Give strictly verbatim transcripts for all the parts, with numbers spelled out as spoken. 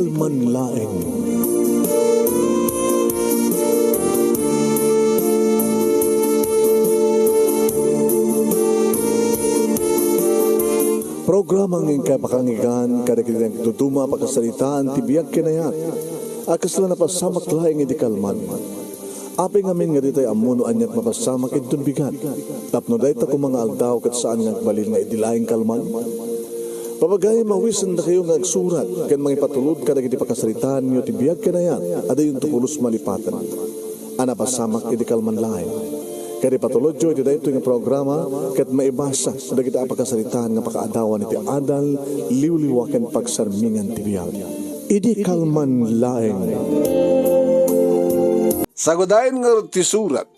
Kalman laeng. Programa nga inkay pakanggan kadagiti nagduduma a pakasaritaan ti biag ken ayat a kasla napasamak laeng idi kalman. Apay ngamin nga ditay ammo no aniat mapasamak inton bigat, tapno dayta koma nga aldaw ket saan nga agbalin nga idi laeng kalman? Papagayam, awisendakayo nga agsurat ken mangipatulod kadagiti pakasaritaanyo ti biag ken ayat a dayonto pulos malipaten a napasamak idi kalman laeng. Ket ipatulodyo iti daytoy nga programa ket maibasa dagiti a pakasaritaan nga pakaadawan iti adal, liwliwa ken pagsarmingan ti biag. Idi kalman laeng. Sagudayen ngarud ti surat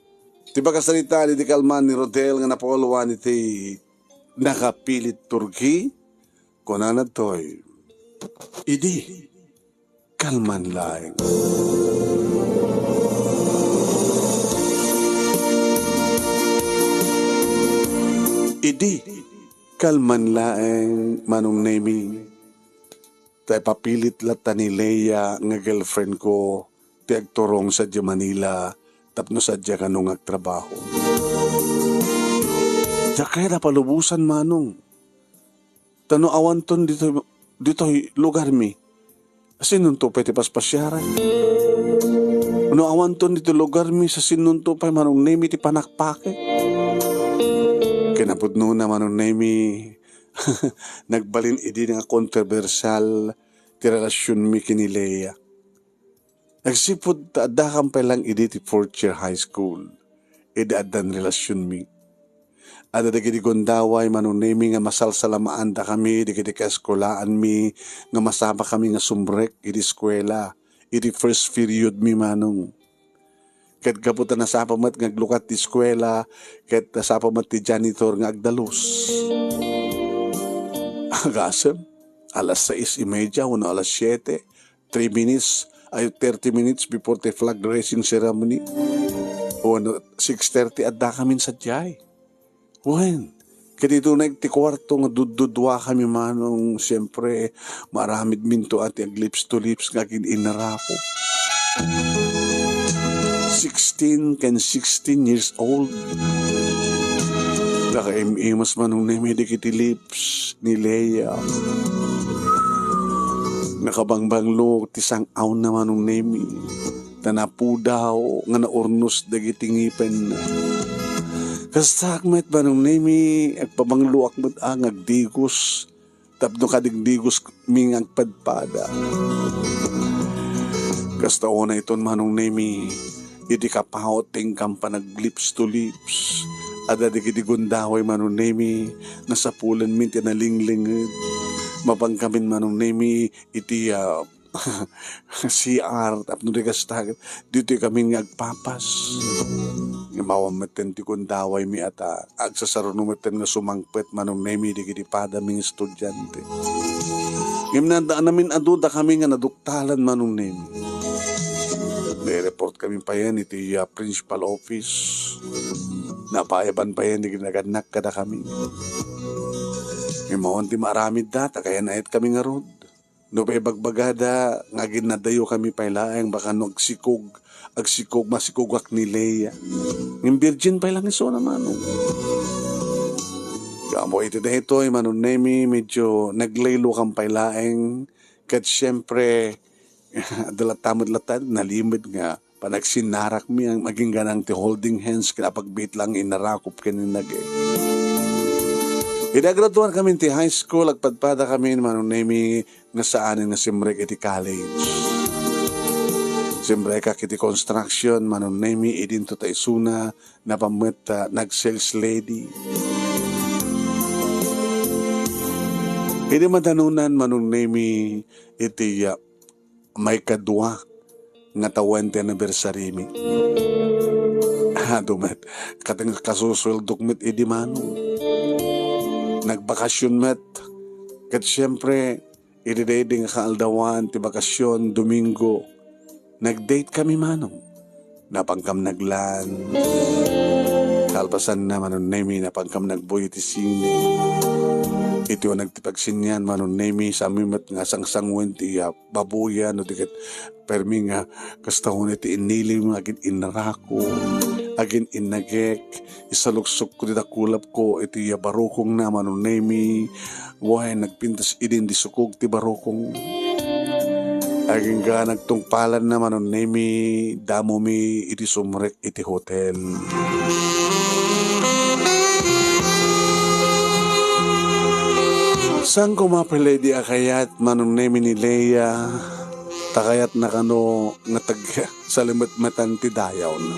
ti pakasaritaan idi kalman ni Rodel nga napauluan iti nakapilit Turki, kunana toy, idi kalman laeng. Idi kalman laeng, Manong Nemi, ta ipapilit latta ni Lea nga girlfriend ko ti agturong sadiay Manila tapno sadiay kano nga agtrabaho. Diak kayat a palubosan, Manong. Ta no awanton ditoy, ditoy lugarmi, sinonto pay ti paspasiaran? No awanton ditoy lugarmi, sa sinonto pay, Manong Nemi, ti panakpakek? Kinapudnona, Manong Nemi, nagbalin idi nga kontrobersial ti relasionmi ken ni Lea. Agsipud ta addakam pay lang idi ti fourth year high school, idi addan relasionmi. Adda dagiti gundaway, Manong Nemi, nga masalsalamaandakami dagiti kaeskulaanmi nga masapakami nga sumrek iti eskuela, iti first periodmi, Manong. Ket gapu ta nasapa met nga aglukat ti eskuela, ket nasapa met ti janitor nga agdalus. Agasem, alas sais y media wenno alas siete, three minutes, ay, thirty minutes before the flag raising ceremony. Wenno six thirty addakamin sadiay. Wen, ket ditoy ti kuarto nga dudduduakami, Manong, siempre, maaramidminto a ti ag-lips to lips nga agin-innarakop. Sixteen ken sixteen years old. Nakaim-imas, Manong Nemi, dagiti lips ni Lea. Nakabangbanglo ti sang-awna, Manong Nemi, ta napudaw nga naurnos dagiti ngipenna. Kastaak met, Manong Nemi, agpabangloak met a nga agdigos tapno kadigdigosmi nga agpadpada. Kasta unayton, Manong Nemi, idi kapaut ti inkam panag-lips to lips, adda dagiti gundaway, Manong Nemi, nga sapulenmi ti nalinglinged. Mapankamin, Manong Nemi, iti, ah, C R, tapno di kasta, ditoy kami nga agpapas. Ngem awan metten ti gundawaymi a ta agsasaruno metten nga sumangpet, Manong Nemi, dagiti padami nga estudiante. Ngem namin-adu dakami nga naduktalan, Manong Nemi. Nai-report kami payen iti, ah, principal office. Napayaban payen dagiti nagannak kadakami. Ngem awan ti maaramidda, ta kayanaet kami ngarud. No pay bagbagada nga aginnadayokami pay laeng, baka no agsikog, agsikog, masikogak ni Lea. Ngem virgin pay lang isuna, Manong. Gapu iti daytoy, Manong Nemi, medyo naglaylokam pay laeng, ket siempre, adda latta met latta nalimed nga panagsinnarakmi a agingganang ti holding hands ken apagbiit lang innarakop ken innage. Idi agraduarkami ti high school, agpadpadakami, Manong Nemi, nga saanen nga simrek iti college. Simrekak iti construction, Manong Nemi, idinto ta isuna napan met, ah, nag-sales lady. Idi madanonan, Manong Nemi, iti, ah, maikadua nga tawen ti anniversary-mi. Adu met, ket nga kasusueldok met idi, Manong. Nagbakasyon met. Ket siempre, idi daydi nga kaaldawan ti bakasyon, Domingo, nag-date kami, Manong. Napankam naglan. Kalpasanna, Manong Nemi, napankam nagbuy iti sine. Iti uneg ti pagsinian, Manong Nemi, saan mi met nga sangsanguen ti, ah, baboyan, no di ket permi nga kasta unay ti innilim nga agin-innarako, agin-innagek, isaluksokkon ti dakulapko iti, ah, barukongna, Manong Nemi, wen nagpintas idin di sukog ti barukong. Agingga nagtungpalanna, Manong Nemi, damomi iti sumrek iti hotel. Saan koma pay idi a kayat, Manong Nemi, ni Lea, ta kayatna kano nga tag-, salimetmetan ti dayawna.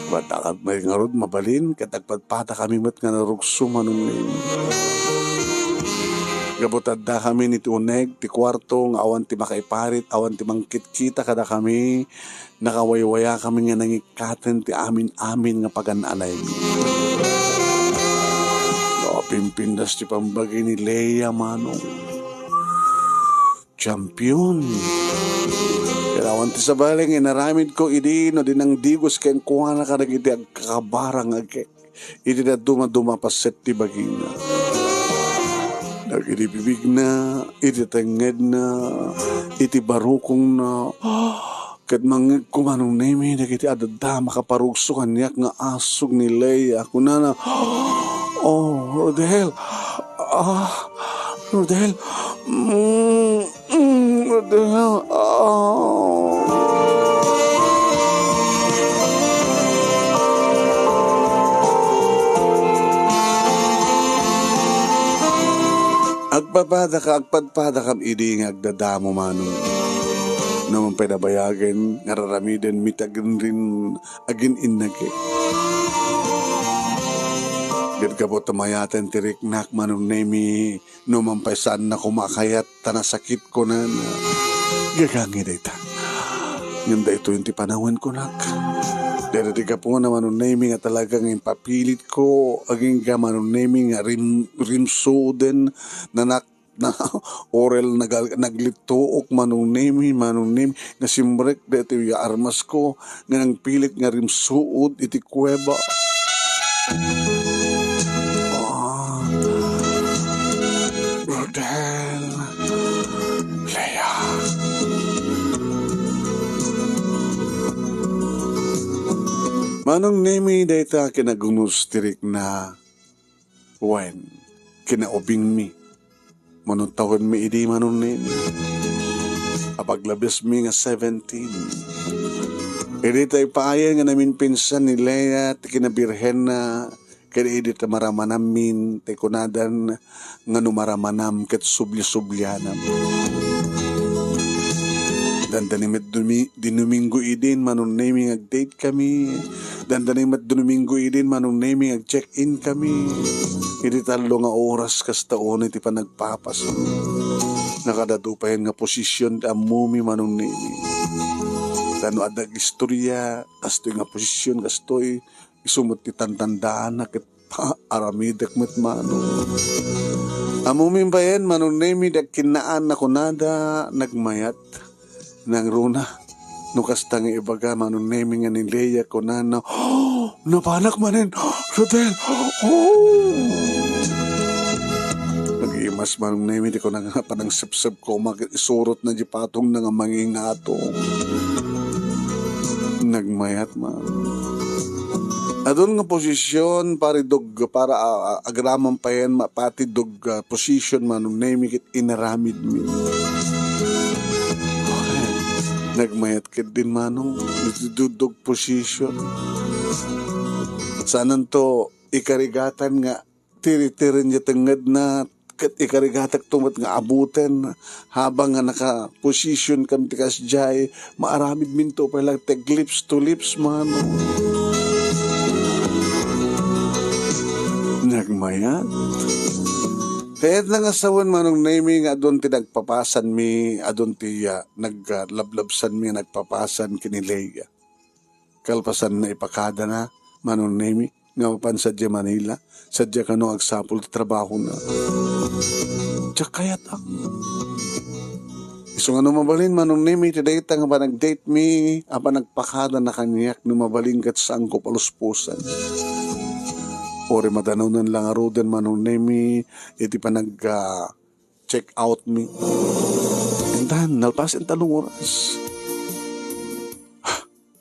Wadakami ngarud mabalin ket agpadpadakami met nga narugso, Manong Nemi. Gapu ta addakami iti uneg ti kuarto nga awan ti makaiparit, awan ti mangkitkita kadakami, nakawaywayakami nga nangikkaten ti amin-amin nga pagan-anaymi. Napimpintas ti pambagi ni Lea, Manong. Champion. Ket awan ti sabali nga inaramidko idi no di nangdigos kenkuana kadagiti agkakabara nga agkek. Iti dadduma-duma a paset ti bagina. Dagiti bibigna, iti tengngedna, iti barukongna. Ket mangngegko, Manong Nemi, dagiti adda makaparugso kaniak nga asug ni Lea. Kunana, "Oh, Rodel! Ah, Rodel! Mm, mm, Rodel! Ah!" Agpadpadaka, agpadpadakam idi nga agdadamo, Manong. No man pay nabayagen nga raramidenmi ti agin-, agin-innagek. Ket gapu ta mayaten ti riknak, Manong Nemi, no man pay saanna koma a kayat ta nasakit, kunana. Gagangi dayta. Ngem daytoy ti panawen, kunak. Dayta ti gapuna, Manong Nemi, nga talaga nga impapilitko, agingga, Manong Nemi, nga rim-, rimsuden, nanak-, na, orel nagal-, naglittuok, Manong Nemi, Manong Nemi, nga simrek daytoy a armasko, nga nangpilit nga rimsuod iti kuweba. Ah, Rodel, Lea. Manong Nemi, dayta kinagunus ti rikna. Wen, kinaubingmi. Manong tawenmi idi, Manong Nemi. Apaglabesmi nga seventeen. Idi ta ipayen nga naminpinsan ni Lea ti kinabirhenna, ken idi ta maramanammin ti kunadan nga no maramanam ket subli-sublianam. Dandani met dumi-, di Domingo idin, Manong Nemi, nga agdate kami. Dandani met Domingo idin, Manong Nemi, nga ag-check-in kami. Iti tallo nga oras kasta unay ti panagpapas. Nakadadu payen nga posisyon ti ammomi, Manong Nemi. Ta no adda agistorya, kastoy nga posisyon, kastoy, isu met ti tandtandaanak ket pa-, aramidek met, Manong. Ammomi payen, Manong Nemi, ti agkinnaan a kunada, nagmayat. Nangruna, no kasta nga ibaga, Manong Nemi, nga ni Lea, kunana, "Oh, napanak manen, Rodel! Oh!" Nagimas, Manong Nemi, ti kunana nga panangsepsep koma ket isurotna di patongna nga mangingato. Nagmayat, Manong. Adun nga posisyon, pari dog, para, ah, ah, agraman payen, ma-, pati dog, ah, posisyon, Manong Nemi, ket inaramidmi. Nagmayat ketdin, Manong, iti dugdog posisyon. Saananto ikarigatan nga tiritiri ti tengngedna, ket ikarigatakto met nga abuten, habang nga nakaposisyon kami ti kasdiay, maaramidminto pay laeng ti ag-lips to lips, Manong. Nagmayat. Kayatna nga sawen, Manong Nemi, nga adun ti nagpapasanmi, adun ti, ah, nag-, ah, lablabsanmi nga nagpapasan ken ni Lea. Kalpasanna, ipakadana, Manong Nemi, nga mapan sadiay Manila, sadiay kano agsapul ti trabahona. Diak kayat, ah. Isu nga no mabalin, Manong Nemi, ti dayta nga panagdate mi, a panagpakadana kaniak, no mabalin ket saanko palusposan. Uray madanawnan la ngaruden, Manong Nemi, iti panag, ah, check out mi. Intan, nalpasen talong oras.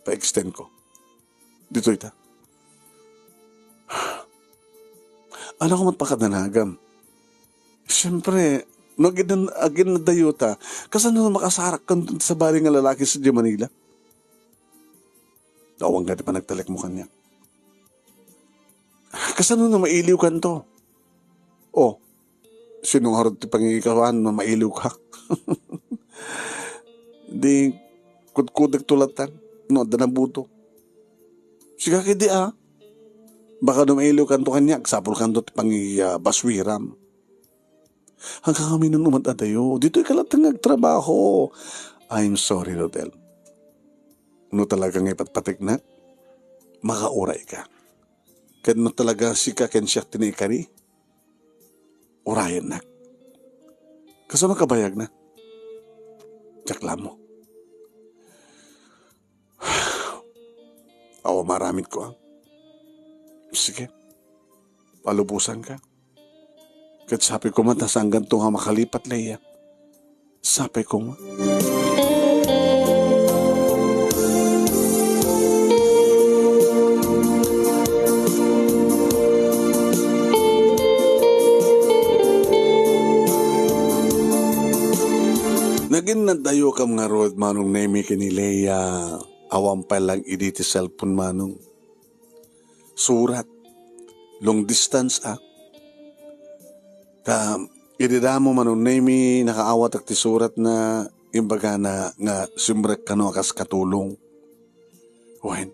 Pa-extend ko. Ditoy ta. Ania met pakadanagam? Siyempre, no agin-, aginnadayota, kasano makasarakkan ti sabali nga lalaki sadiay Manila? Awan nga ti panagtalekmo kaniak. Kasano no mailiwkanto? Oh, sino ngarud ti pangigikawan no mailiwka? Di kudkudekto latta no adda nabuto. Sika ketdi a. Baka no mailiwkanto kaniak, sapulkanto ti pangi-, ah, baswiram. Hanggang kami nang umad-adayo. Ditoy ka latta nga agtrabaho. I'm sorry, Rodel. No talaga nga ipatpatiknak, makauray ka. Ket no talaga sika ken siak ti naikari, urayennak. Kasano kabayagna? Diak la ammo. Awan maaramidko, a. Sige. Palubosanka. Ket sapay koma ta saankanto nga makalipat, Leia. Sapay koma. Naginnadayokam ngarud, Manong Nemi, ken ni Leia. Awan pay laeng idi ti cellphone, Manong. Surat. Long distance, a. Ta, idi damo, Manong Nemi, nakaawatak ti suratna, imbagana nga simrek kano a kas katulong. Wen,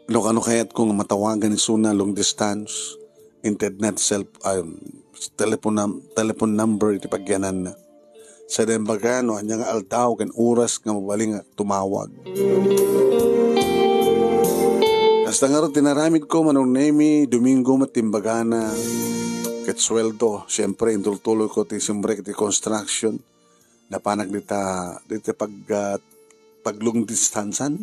no kano kayatko nga matawagan isuna long distance, intedna ti cell-, ah, telephone num-, telephone number iti pagyananna. Sada imbaga no ania nga aldaw ken oras nga mabalin nga tumawag. Kasta ngarud ti naramidko, Manong Nemi, Domingo met ti imbagana. Ket sueldo, siempre, intultuloyko ti simrek ti construction. Napanak dita, dita pag, ah, pag long distancean.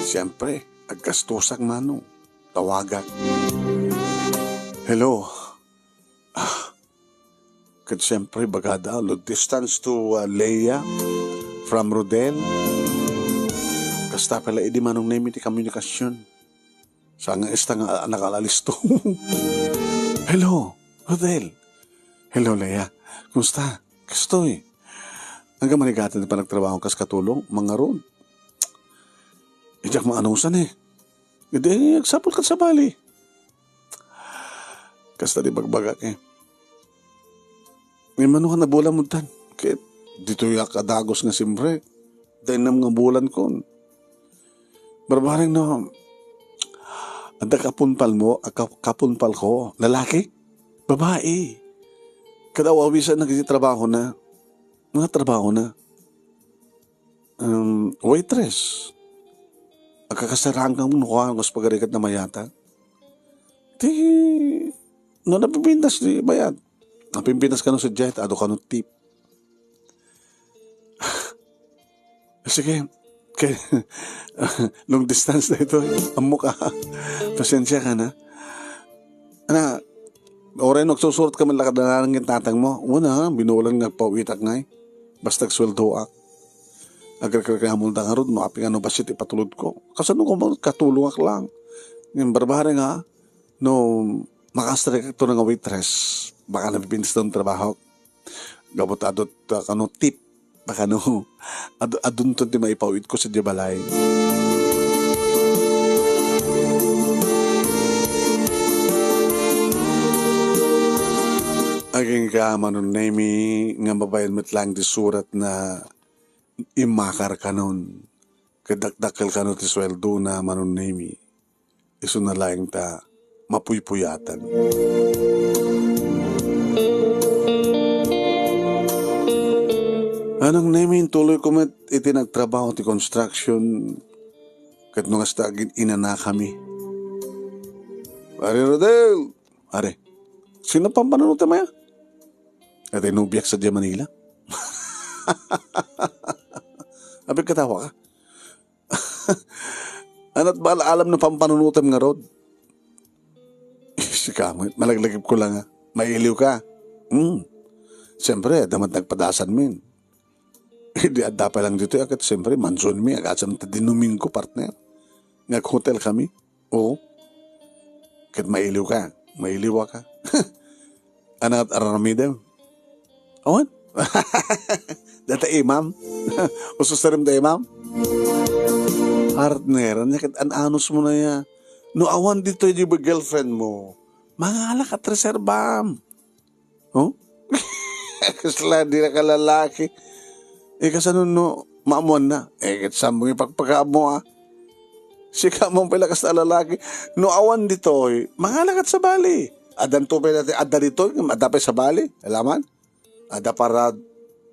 Siempre, aggastusak, Manong. Tawagak. Hello. Ah, ket siempre, bagada, long distance to, ah, Leia from Rodel. Kasta pala idi, Manong Nemi, ti komunikasion. Saan nga esta nga nakaalalisto. Hello, Rodel. Hello, Leia. Kumusta? Kastoy. Ania nga manigaten ti panagtrabaho kas katulong? Mangarud. Diak maanusan, eh. Idi, agsapul ka sabali. Kasta ti bagbagak, eh. Ngem mano nga nabulan mo tan? Ket ditoy a kadagus nga simrek. Daynam nga bulan kon. Barbareng no, adda kapunpal mo, a, ka-, kapunpal ko. Lalaki? Babae. Kada awisan na kasi trabaho na. Mga trabaho na. Um, waitress. Agkakasarang kang nukuan, kas pagarigat na mayata. Ti, no, napipintas di bayad. Napipintas kano sa jet, adu kano tip. Sige, kay, long distance na ito. Ammo ka. Pasensya ka na. Ana, oray no, agsusurat ka man lakad na nangin tatang mo. Wala, binulan nga pawitak ngay. Basta agsueldoak. Agrekreklamo da ngarud, no, apay nga no, basit ipatulod ko. Kasano ko man, katulongak lang. Yung barbare nga, no, makastrekak to nga waitress. Baka napipintas ng trabaho. Gapu ta adut, ah, kano tip, bakano, adu-, adunton ti maipawid ko sa diay balay. Agingga, Manong Nemi, nga mabayan met lang ti surat na immakar kanon. Ket dakdakkel kano ti sueldo na, Manong Nemi. Isuna laeng ta mapuypuyatan. Manong Nemi, intuloyko met iti nagtrabaho ti construction, ket no kasta agin-inanakami. Pare Rodel! Are, sino pampanunot ti maya? Iti nobiak sa diay Manila. Apay katawa ka? Anat ba alam no pampanunutem ngarud? Sika met, malaglagipko la nga, mailiw ka. Hmm. Siyempre, adda met nagpadasan min. Di adda pay lang ditoy, a ket siyempre, mansion mi, agasem ta dinuminggo, partner. Nag-hotel kami. Oo. Ket mailiw ka, mailiwa ka. Anat aramidem? Awan? Data imam? Ususarem ta imam? Partner, anya ket an-anusmo na ya. No awan ditoy di ba girlfriend mo? Mangala ka, reserbam. Oh? Kasla, di na ka lalaki. Eh, kasano no, maamuan na? Eh, ket saan mo ipagpakaammo, ah? Sika mo pala kas a lalaki. No awan ditoy, mangala kat sabali. Addan to pala ti, adda ditoy, adda pay sabali. Alaman? Adda para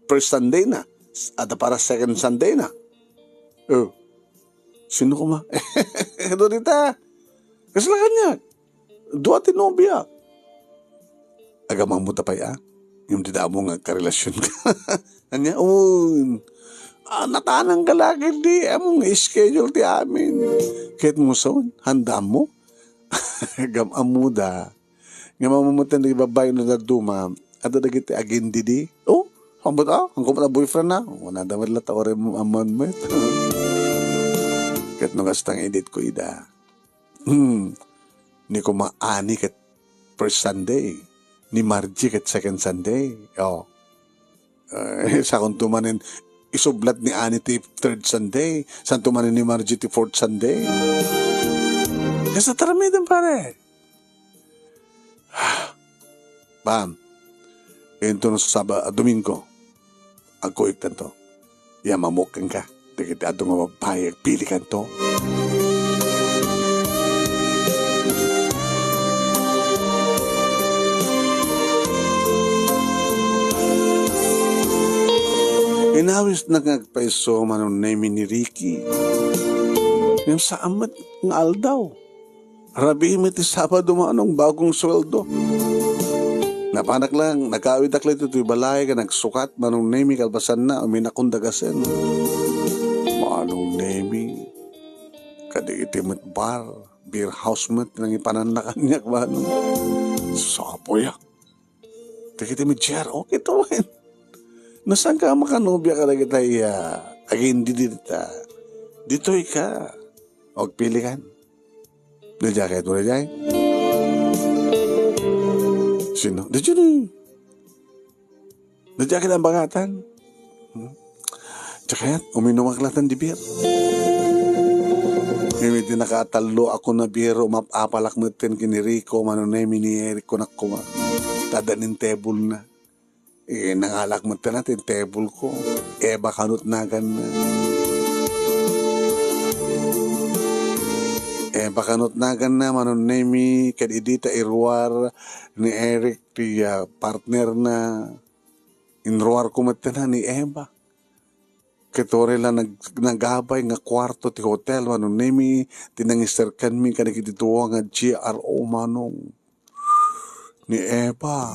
first Sunday na. Adda para second Sunday na. Oh. Sino kuma? Ito dita. Kasla kanya. Dua ti nobia. Agamang mo ta pay, ah. Yung di damo nga karelasyon ka. Anya, un. Ah, natanang ka lagi di. Among schedule ti amin. Ket mo son, handam mo. Agam-am mo da. Nga mamumutan di babae no daduma. Adda dagiti agindidi. Oh, ambot, ah, ang kumana boyfriend na. Wala da met la ta, ore mo amon met. Ket no kastang idit ko ida. Hmm. Ni kuma Ani ket first Sunday. Ni Margie ket second Sunday. Oh. Eh, sakon to manen isublat ni Ani ti third Sunday. Santo manen ni Margie ti fourth Sunday. Kasta taramiden, pare. Bam. Ento no Saba-, Domingo. Agkuyktanto. Ya mamok kenka. Dagiti adu nga babbai, agpili kanto. Inawis na nga agpaiso Manong Nemi ni Ricky. Ngem saan met nga aldaw. Rabii met ti Sabado, Manong, bagong sueldo. Napanak lang, nagkawidak lang ito'y balay, nga nagsukat, Manong Nemi, kalpasanna, uminakon dagasen. Manong Nemi, kadagiti met bar, beer house met, nangipananna kaniak, Manong. Sapoyak. Dagiti met G R, okay to, wen. Nasaan ka makanobia kadagitay, ah, agindi dita? Ditoy ka. Agpili kan. Nadya kayo, nadya? Sino? Nadya ni. Nadya ka lang bagatan. Hmm? Tsaka yan, uminumak latan di beer. Ngem iti nakatallo ako na beer, umap-apalak metten ken ni Rico, Manong Nemi ni Eric, kunak kuma. Tada nin table na. Eh, nangalak metten ti table ko. Eba kanut naganna. Eba kanut naganna, Manong Nemi, ket idi ta iruar ni Eric ti, ah, partner na, inruar ko metten ni Eba. Ket uray la nag-, nagabay nga kuarto ti hotel, Manong Nemi, ti nangiserkanmi kadagiti dua nga G R O, Manong. Ni Eva.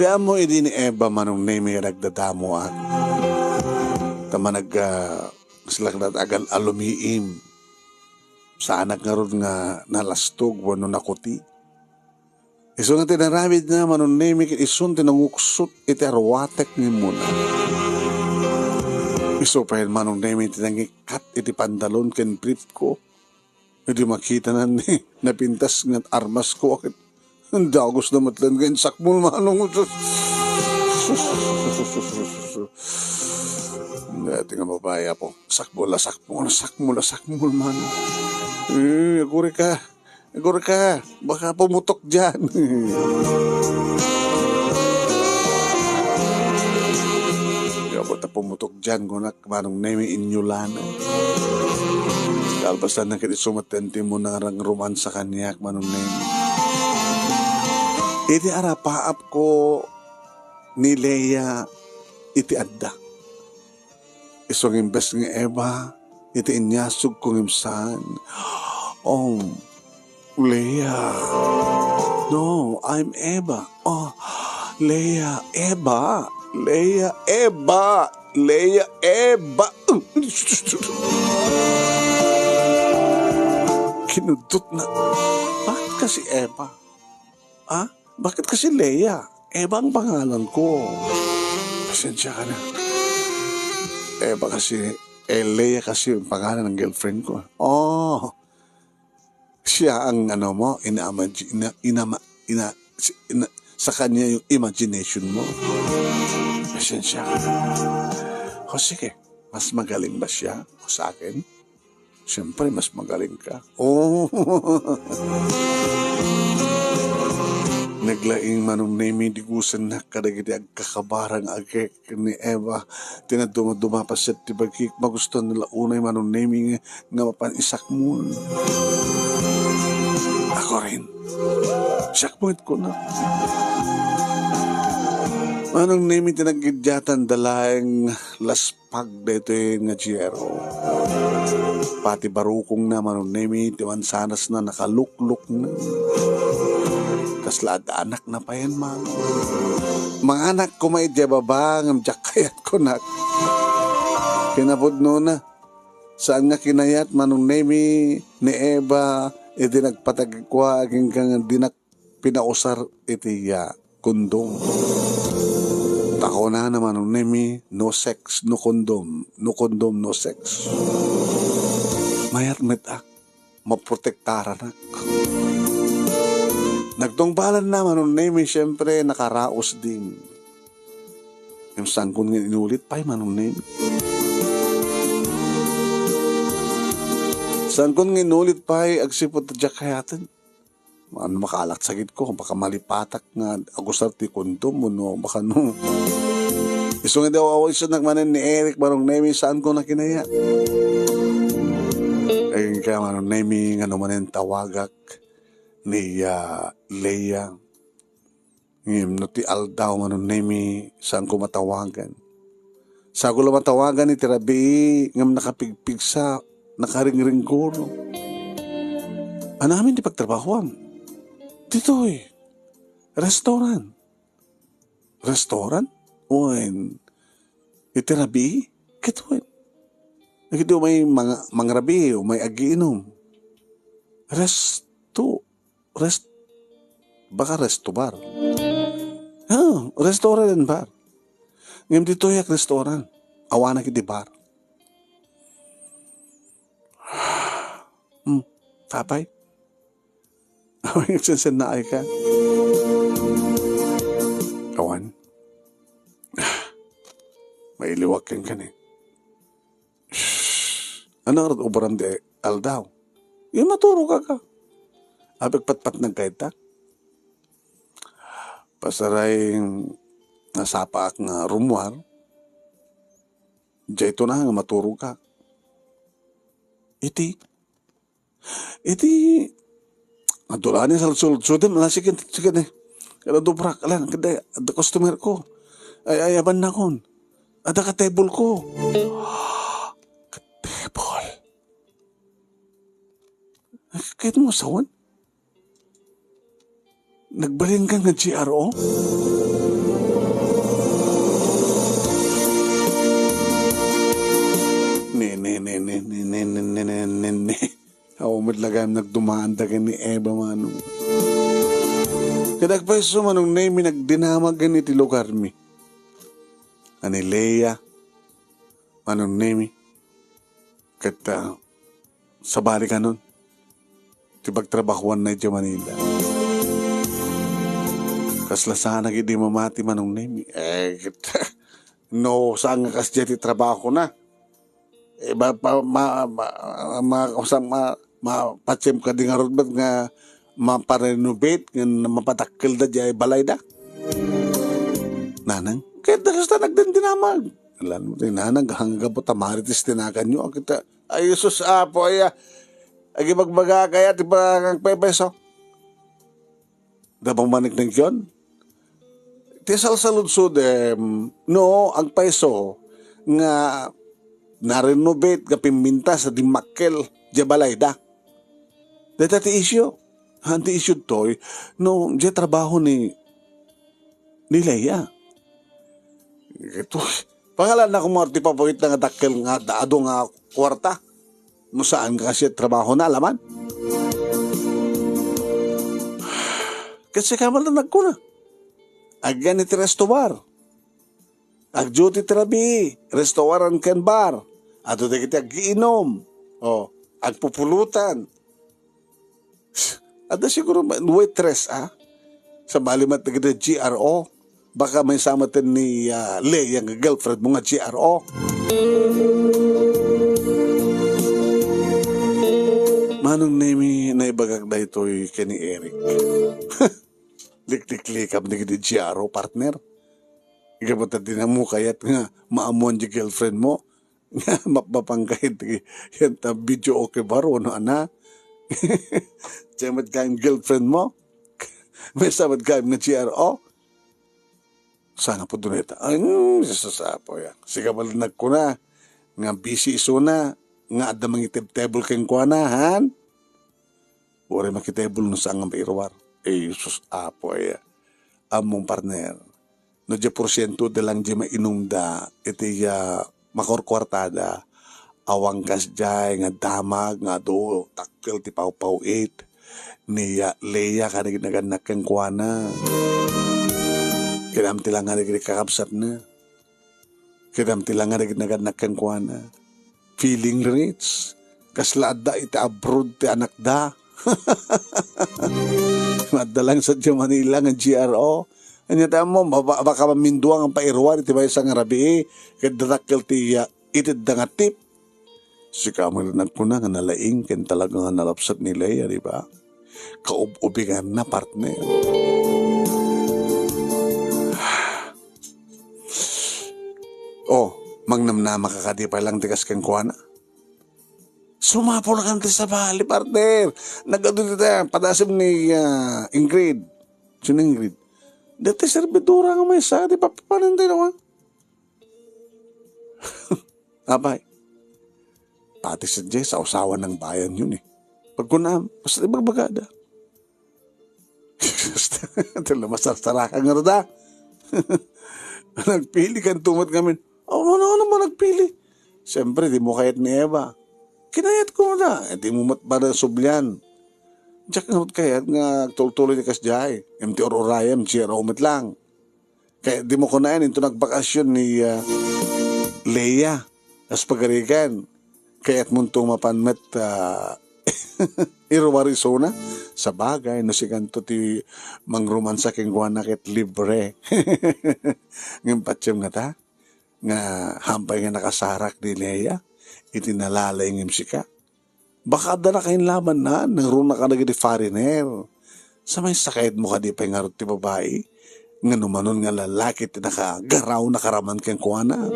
Ti ammo idi ni Eva, Manong Nemi, nga nagdadamuak. Ta manag-, ah, sila agal-alumiim. Saanak ngarud nga nalastog wenno nakuti. Isu nga tinaramidna, Manong Nemi, ket isun ti nanguksot iti aruatek nga immuna. Isu pay, Manong Nemi, ti nangikkat iti pantalon ken brief ko. Idi makitana ni napintas nga armas ko, ket dagus na met laeng nga insakmol, Manong. Sus. Sus, sus, sus, sus, sus. Dati nga babae, apo. Sakmol a sakmol, sakmol a sakmol, Manong. Eh, agurika. Agurika, baka pumutok diyan. Di ba ta pumutok diyan, kunak, Manong Nemi, inyulana. Kalpasan na ket isu met ti immunang romansa kaniak, Manong Nemi. Iti arapaap ko ni Lea iti adda. Isu nga imbes nga Eva, iti inyasog ko ngem saan. Oh, Lea. No, I'm Eva. Oh, Lea, Eva. Lea, Eva. Lea, Eva. Kinudot na. Bakit kasi Eva? Ah? Bakit kasi Lea? Eva ang pangalan ko. Pasensya ka na. Eva kasi, eh, Lea kasi ang pangalan ng girlfriend ko. Oh, siya ang ano mo, ina-, ina-, inama-, ina-, si-, ina-, sa kanya yung imagination mo. Pasensya ka na. O sige, mas magaling ba siya o sa akin? Siyempre, mas magaling ka. Oh. Naglaing Manong Nemi, digusennak kadagiti agkakabara nga agek ni Eva. Ti nadumaduma paset ti bagik, magusto na la unay Manong Nemi nga, nga mapan isakmon. Ako rin. Siak met kunak. Manong Nemi, ti naggidiatan da laeng las pag daytoy nga G R O. Pati barukongna, Manong Nemi, ti mansanasna nakaluklokna. Kasla adda anakna payen, Manong. Manganak koma idiay baba, ngem diak kayat kunak. Kinapudnona, saan nga kinayat, Manong Nemi, ni Eva, idi nagpatag kua, agingga nga dinak pinausar iti, ah, kondom. Ta kunana, Manong Nemi, "No sex, no condom. No condom, no sex." Mayat met ak, maprotektaranak. Nagtungpalanna, Manong Nemi, siyempre, nakaraos din. Ngem saankon nga inulit pay, Manong Nemi. Saankon nga inulit pay, agsipud ta diak kayaten. Ano, makalaksagit ko, baka malipatak nga agusar ti kondom, no, baka no. Isu nga daw awisennak manen ni Eric, Manong Nemi, saankon a kinayat. Ay, kaya, Manong Nemi, nga no manen tawagak ni, ah, Lea. Ngem no ti aldaw, Manong Nemi, saanko matawagan. Saanko la matawagan iti rabii, ngem nakapigpigsa, nakaringringguro. Anamin ti pagtrabahoam? Ditoy. Restaurant. Restaurant? Wen, iti rabii? Ket wen. Dagiti umay manga-, mangrabii, umay agiinom. Resto. Rest-, baka resto bar. Ah, restaurant and bar. Ngem ditoy ak restaurant. Awanak iti bar. Hmm, tapay? Awan, sensennaay ka. Awan. Mailiwak ken kani. Shh! Ano nga obrem ti aldaw? Yung maturog ka. Apay patpatnag kayta? Pasaray nasapaak nga rummuar. Daytoy na nga maturog ka. Iti, iti, adda la ni salsol, sudem, ala, sige, sige, ne. Kada dobrak, ala, kada, adda customer ko. Ay, ay, abannakon. Adda ka table ko. Ka table. Ket mo sawen? Nagbalinkan nga G R O? Ne, ne, ne. Aw, met la gayam nagdumaan da ken ni Eva, Manong. Ket agpayso, Manong Nemi, nagdinamag ken iti lugarmi. Ani Lea, Manong Nemi. Ket, ah, sabali kanon ti pagtrabahoanna idiay Manila. Kasla saanak idi mamati, Manong Nemi. Eh, ket, no, saan nga kasdiay ti trabahona? Eh, ba, pa, ma, ma, ma, usa, ma, mapatiem kadi ngarud met nga maparenovate, nga mapadakkel da diay balayda? Nanang, ket da kasta nagdindinamag. Lan, ti nanang, hanggapu ta marites ti naganyo, kita, ay, Jesus, Apo, ay, ah, agibagbaga kaya ti pangagpaypayso. Da bang maniknagyon? Ti salsaludsodem, no, agpayso nga na-renovate nga pimbintas a dimmakkel diay balayda. Dayta ti isyu. Han ti isyu toy, no, diay trabaho ni, ni Lea. Ito, Pangalan na kung ti papawitta nga dakkel nga adda adu nga kuarta. No saan nga kasi trabahona, alaman. Kasi kamal na nagkuna. Agyan iti resto bar. Agduty ti rabii, restoran ken bar. Adu dagiti aggiinom. O, agpupulutan. Adda siguro ma-, waitress, ah? Sabali met dagiti G R O. Baka maysa met ni, ah, Lea nga girlfriend mo nga G R O. Manong Nemi, naibagak daytoy ken ni Eric. Likliklikam dagiti G R O, partner. Gapu ta di na mo kayat nga maammuan di girlfriend mo. Nga mapmapanka iti yan ta video okay ba ro, no, ana? Diyan met gayam girlfriend mo? Maysa met gayam nga G R O? Sana po duneta. Ay, mm, Jesus, apo ya. Siga bali nagkuna nga busy isuna nga adda mangitebtebol kenkuana, han? Uray makitebol no saan nga mairuar. Ay, Jesus, apo ya. Ammom, partner. No diay porsiento da lang diay mainumda iti, ah, makurkuartada, awan kasdiay nga damag nga adu dakkel ti pawpaw-it ni, ah, Lea kadagiti nagannak kenkuana. Kinamti lang nga dagiti kakabsatna. Kinamti lang nga dagiti nagannak kenkuana. Feeling rich. Kasla adda iti abroad ti anakda. Madda lang sa Manila nga G R O. Anya ta mo, maba-, baka maminduang ang pairuan iti maysa nga rabii, ket dadakkel ti, ah, itedda nga tip. Sika met nagkuna nga nalaing ken talaga nga nalabsat ni Lea, di ba? Kaub-ubinganna, partner. Oh, mangnamnama ka kadi pay lang ti kas kenkuana. Sumapul kan ti sabali, partner. Nagadu dita, padasem ni, ah, Ingrid. Sino Ingrid? Dati servidora nga maysa, di ba? Paano tayo naman? Apay. Pati sa Jess, sausawan ng bayan yun eh. Pagkunam, basta ibagbagada. Ito lang, masarsarakan nga rada. Nagpili kan tumat ngamin. Oh, ano, ano ba nagpili? Siyempre, di mo kayat ni Eva. Kinayat ko na. Eh, di mo mat para sublian. Diyak nga mat kayat nga tultuloy ni kasdiay. M T or Orion, G R O met lang. Kaya di mo kunayan, into nagbakasyon ni, ah, Lea. As pagarigan. Kayat mo nto mapan met, ah, iruar isuna. Sabagay, no sikanto ti mangromansa kenkuana ket libre. Ngem patiem ngata, nga hampay nga nakasarak ni Lea, iti nalalaing ngem sika. Baka adda nakainlabanna, nangruna kadagiti foreigner. Sa maysa kayatmo kadi pay ngarud ti babai? Nga numanon nga lalaki ti nakagaraw, nakaraman kenkuana.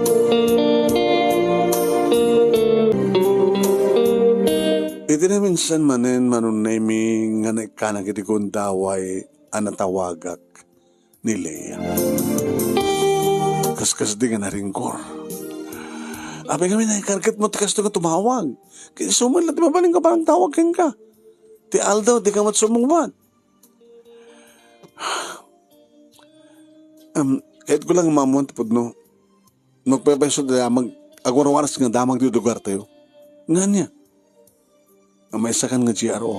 Iti naminsan manen, Manong Nemi, nga naikkanak iti gundaway a natawagak ni Lea. Kaskasdi nga naringgur. Apay kami, naikarket mo ti kasto nga tumawag. Kaya suman lang ti mabalin ka parang tawag kenka. Ti aldaw, di ka mat sumungbat. Um, kahit ko lang mamuan ti pudno. Magpepeso ti damag, agwarwaras nga damag ti lugar tayo. Nga niya? Nga maysa kan nga G R O.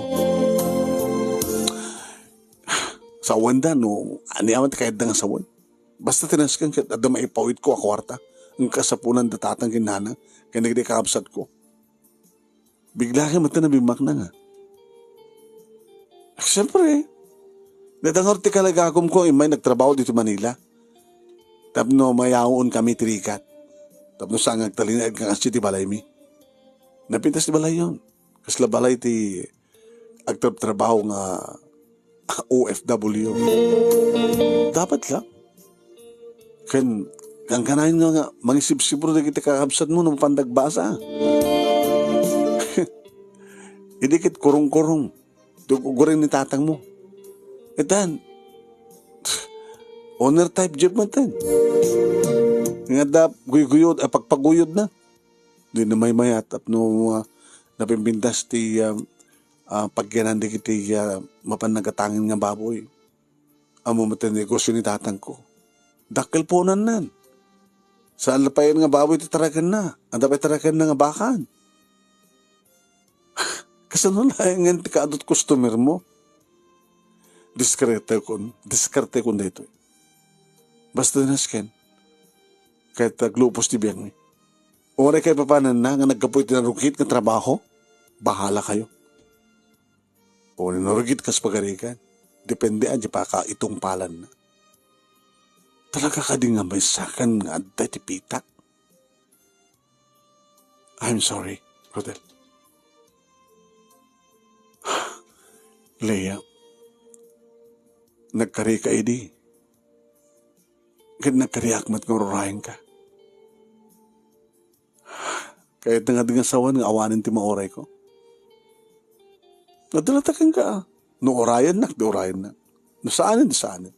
Sawen da, no, ania man ti kayatda nga sawen. Basta tinasken ket adda maipawit ko a kuarta. Ang kasapulan da tatang ken nanang, ken dagiti kakabsat ko. Bigla kay mata nabimmakna nga. Siyempre, nadangar ti kalagagom ko, immay nagtrabaho dito Manila. Tapno mayaon kami ti rigat. Tapno saan nga agtalinaed nga kasi ti balaymi. Napintas ti balayyon. Kasla balay ti agtrabtrabaho nga O F W. Dapat lang. Ken, kankanayon nga, nga mangisipsipro dagiti kakabsat mo no mapan dagbasa. Idi ket kurong-kurong. Dugguren ni tatang mo. Itan, owner type job man tan. Nga da guyguyod, ah, pagpaguyod na. Di na maymayat tapno, ah, napimpintas ti, ah, ah, pagyanan dagiti, ah, mapan nagatangin nga baboy. Ammo met ti negosyo ni tatang ko. Dakkel punannan. Saan la pay nga baboy ti tarakenna. Adda pay tarakenna nga bakan. Kasano laengen ti kaadut customer mo? Diskartekon, diskartekon daytoy. Basta nasken, ket aglupos ti biagmi. Uray kaipapananna nga naggapu iti narugit nga trabaho, bahala kayo. O narugit kas pagarigan, depende a di pakaitungpalanna. Talaga kadi nga maysakan nga adda ti pitak? I'm sorry, Rodel. Leia, nagkarika idi. Ket nagkariak met nga ururayenka. Kayatna nga di nga sawen nga awanen ti maurayko. Adda latta kenka, a. No urayennak, di urayennak. No saanen, di saanen.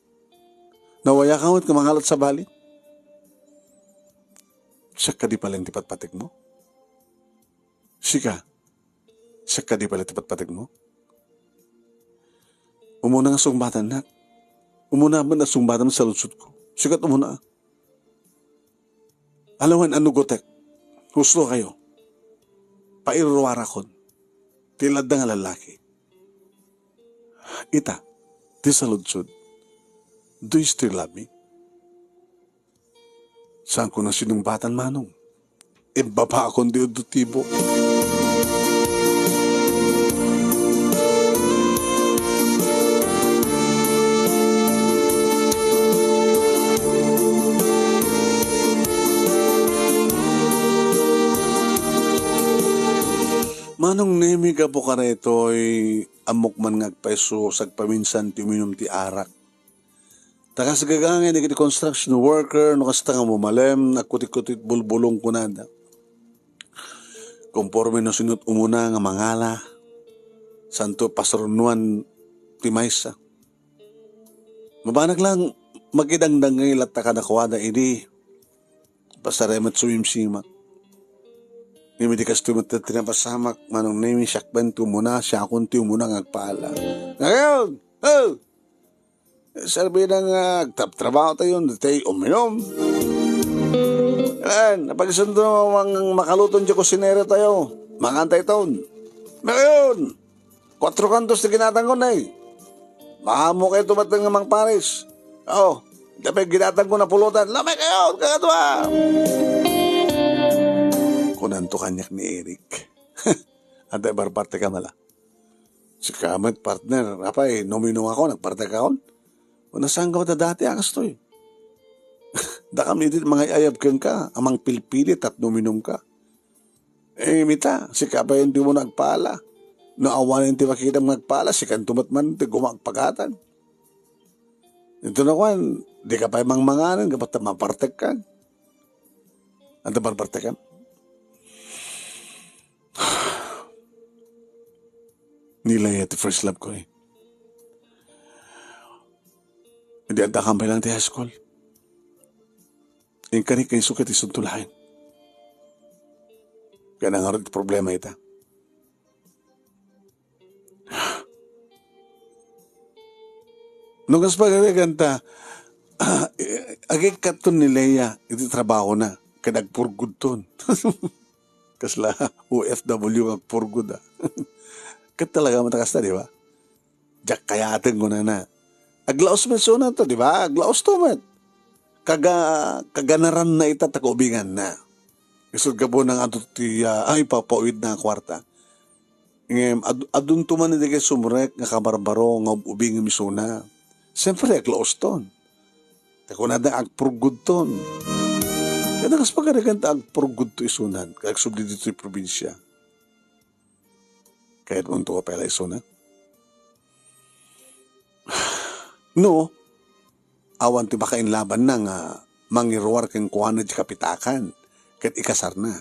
Nawayaka met nga mangalat sabali. Siak kadi pay laeng ti patpategmo? Sika, siak kadi pay laeng ti patpategmo? Umuna nga sungbatannak. Umuna met a sungbatam ti saludsodko. Sika ti umuna. Alawen a nugotek. Husto kayo. Pairuruarakon. Ti ladda nga lallaki. Ita, ti saludsod. Do you still love me? Saanko a sinungbatan, Manong. Imbabakon ti udto ti buok. Manong Nemi, gapu kadaytoy, ammok man nga agpayso, sagpaminsan ti uminum ti arak. Ta kas gagangay dagiti construction worker, no kasta nga mumalem, nagkutikkutik bulbulong kunada. Konforme no sino't umuna nga mangala, saanto pasurnuan ti maysa. Mabanak lang, makidangdangngay latta kadakuada idi, pasarem met sumimsimak. Ngem idi kastoy met ti napasamak, Manong Nemi, siak pay ti umuna, siakon ti umuna nga agpaala. Ngayon! Oh! Serbida nga agtrabtrabaho tayo, ditoy uminom. Ayan, napag-isundo mang makaluton di kusinero tayo. Mangan tayo ton. Ngayon, kuatro kantos ti ginatangko na eh. Maamo kayo tumatang nga Mang Paris. Oo, dapay ginatangko na pulutan. Lamay kayo, kakadua! Kunanto kaniak ni Eric. Ante, barbarte ka mala. Sika met, partner, apay, numinum ako, nagpartek akon. O, nasaanka met a dati a kastoy? Dakami idi mangay-ayab kenka, a mangpilpilit tapno uminumka. Eh, mita, sika pay dimo nagpaala. No awanen ti makitam nga agpaala, sikanto met man ti gumagpagatan. Ito na kuan, di ka pay mangmanganen, gapu ta mapartek ka. Anta barbartek ka? Ni Leia ti first love ko, eh. Idi adda kampay lang ti high school. Inkari ken isu ket isunto laeng. Kaya nangarod ti problema ita. No kas pagarigan ta, agikkaton ni Leia iti trabahona, ket agpurgudton. Kasla O F W nga agpurgod, a. Ket talaga met a kasta, di ba? Diak kayaten, kunana. Aglaos met isuna to, di ba? Aglaos to met. Kaga-, kaganaranna ita ta kaubinganna. Isut' gapu nang adu ti, ah, ay, papawidna a kuarta. Ngem ad-, adunto man dagiti sumrek nga kabarbaro nga ub-ubingem isuna. Siempre, aglaoston. Ta kunada, agpurgudton. Ket kas pagarigan ta agpurgudto isunan, ket agsubli ditoy probinsia. Kayatmonto pay la isuna? No, awan ti makainlabanna nga mangiruar kenkuana ti kapitakan ket ikasarna.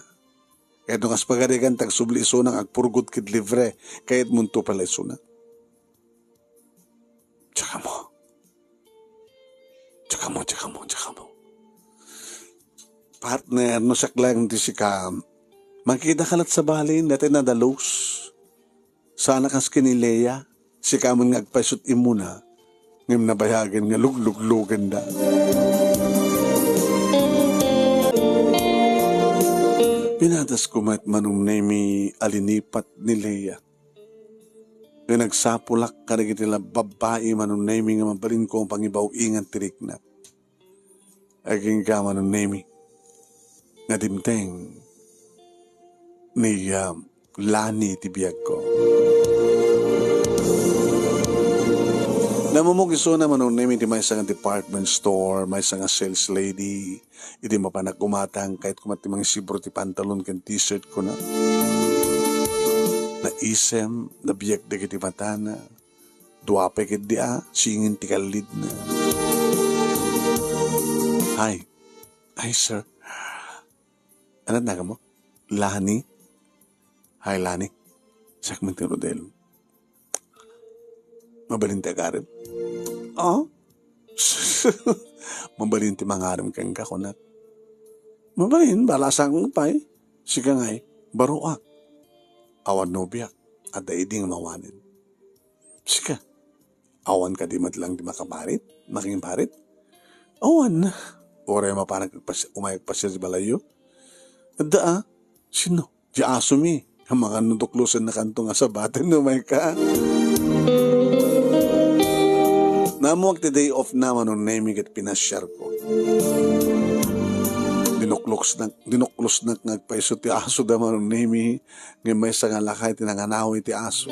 Ket no kas pagarigan ta agsubli isuna nga agpurgod ket libre, kayatmonto pay la isuna? Tsaka mo. Tsaka mo, tsaka mo, tsaka mo. Partner, no siak laeng ti sika, makita ka lat sabali, dati nadalus. Sana kas ken ni Leia, sika man nga agpaysut immuna, ngem nabayagen nga lugluglugenda. Inadasko met, Manong Nemi, a linipat ni Lea. Nga nagsapulak kadagiti la-, babbai, Manong Nemi, nga mabalinko a pangibaw-ingan ti riknak. Agingga, Manong Nemi, nga dimteng ni, ah, Lani ti biagko. Namumog isuna, Manong Nemi, ti maysa nga department store, maysa nga sales lady. Idi mapanak umatang, kayatko met ti mangisibro ti pantalon ken t-shirt ko na. Naisem, nabiag dagiti matana. Dua pay ketdi a singin ti kallidna. Hi. Hi, sir. Anat naganmo? Lani? Hi, Lani. Siak man ti Rodel. Mabalin ti agarem? Ah? Mabalin ti mangarem kenka, kunak. Mabalin, balasang pay. Sika ngay, baroak. Awan nobiak, adda idi nga mawanen. Sika, awan kadi met lang ti makaparit, makiparit? Awan. Uray mapanak agpas-, umay agpasiar ti balayyo? Adda a. Sino? Ti asomi. Amangan no tuklosennakanto nga sabaten no umay ka. Naammoak ti day off na, Manong Nemi, ket pinasiarko. Dinuklosnak, dinuklosnak nga agpayso ti aso da, Manong Nemi, ngem maysa nga lakay ti nanganaw iti aso.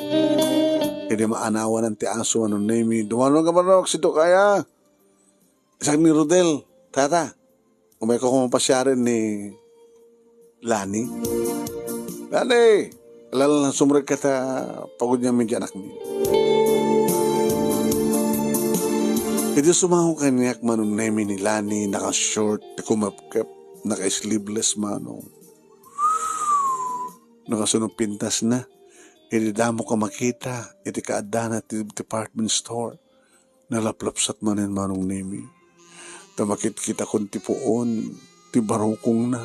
Idi maanawanan ti aso, Manong Nemi, "Dumano nga manok, sito kaya?" Siak ni Rodel, "Tata, umayka koma pasiaren ni Lani." "Lani, ala, sumrekka ta pagudnami ti anakmi." Idi sumaok kaniak, Manong Nemi, ni Lani, naka-short ti kumepkep, naka-sleeveless, Manong. Nakasuno pintasna. Idi damok a makita iti kaaddana ti department store, nalaplapsat manen, Manong Nemi. Ta makitkitakon ti puon ti barukongna.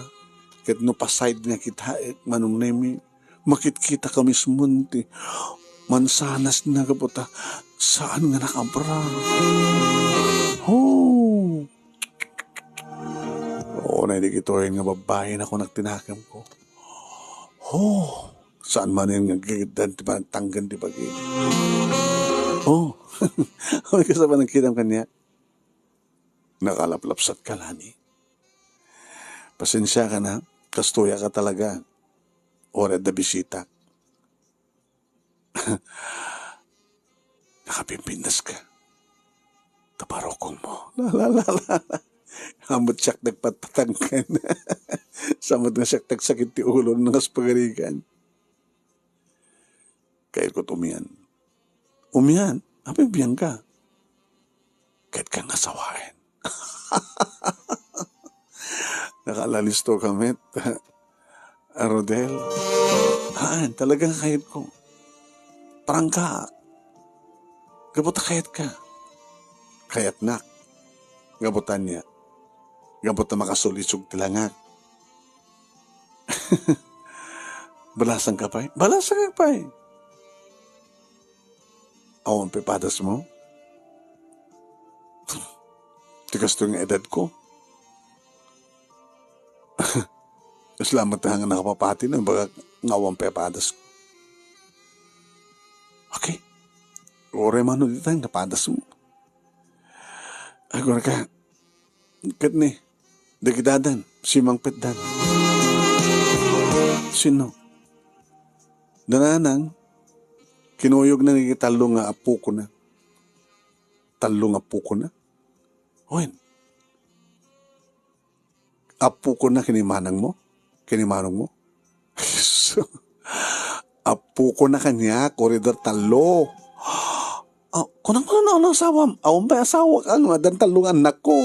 Ket no pa-side nga kitaek, Manong Nemi, makitkitaka mismon ti mansanasna gapu ta saan nga nakabra. Ho! Unay dagitoy nga babbai, kunak ti nakemko. Ho! Saan manen nga agkikitdan ti panagtangken ti bagi. Oh! Umayka sa panagkitam kaniak. Nakalaplapsatka, Lani. Pasensiaka na, kastoyaka talaga. Uray adda bisitak. Nakapimpindaska. Ta barukongmo. La, la, la, la, la. Ammot siak nagpatpatangken. Sa met nga siak nagsakit ti ulo no nangpagarigan. Kayatko umian. Umian? Apay biangka? Kayatko nga sawaen. Nakaalalisto ka met, Rodel. Haan, talaga nga kayatko. Prangka. Gapu ta kayatka. Kayatnak. Gapu ta ania? Gapu ta makasulisog ti langak. Balasangka pay? Balasangka pay. Awan pay padasmo? Ti kastoy nga edadko. Salamat nga nakapapati no, imbagak nga awan pay padasmo. Okay. Uray manen dita nga padasmo. Agurka, ket ni, dagidadan, simangpetdan. Sino? Dananang, kinuyogna nga tallo nga apokona. Tallo nga apokona? Wen. Apokona ken ni manangmo? Ken ni manongmo? Apokona kaniak, uray adda tallo. Ah, kunam, kunam, ano, asawam? Awan pay asawak, ano, addan tallo nga annakko.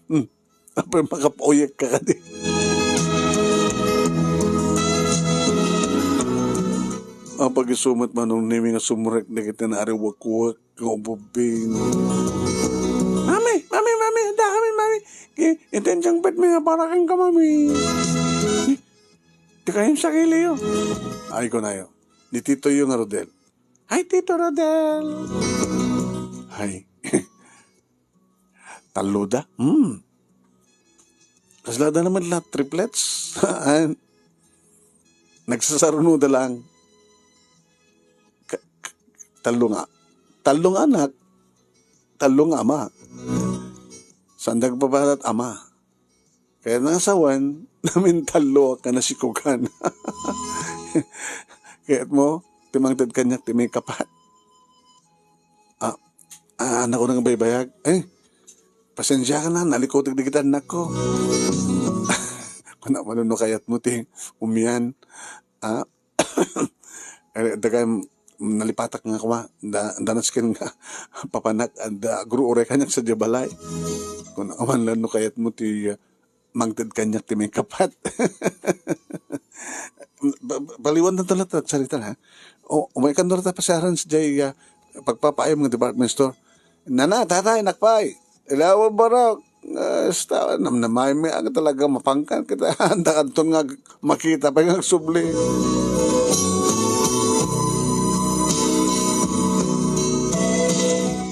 Hmm. Apay makapauyek ka kadi? Apag-isu met, Manong Nemi, nga sumrek dagiti naariwakwak nga ubbing. Mami, mami, mami, adda kami, mami. Ki-, iti insangpetmi nga para kenka, mami. Ti kayem sakiliyo. Ay, kunayo. Ni titoyo nga Rodel. Hi, Tito Rodel. Hi. Talloda? Hmm. Kasla da naman la triplets. Ay, nagsasaruno da lang. Ka-, ka-, tallo nga, tallo nga anak, tallo nga ama. Saan nagbabalat ama? Kaya nangasawan, namin tallo ka nasikugan. Kaya mo, timangted kaniak ti may kapat. Ah, ah, anak ko nang baybayag. Eh, pasensya ka na, nalikutik di kita anak ko. Kuna, mano no kayat mo ti umian. Ah, eh, dagay, nalipatak nga kuma, da, danas ken nga, papanak, da, guru ore kaniak sa balay. Kuna, awan lang no kayat mo ti, ah, mangted kaniak ti may kapat. Ba-, ba-, baliwan na talaga sarita na. O, umay kan ta pasiaran sa jay, ah, pagpapaayam nga department store. Nana, tatay, nakpay. Ilaw, barok. Ah, sta, namnamay mi, aga talaga mapangkan kita. Anda kanton nga makita pa nga subli.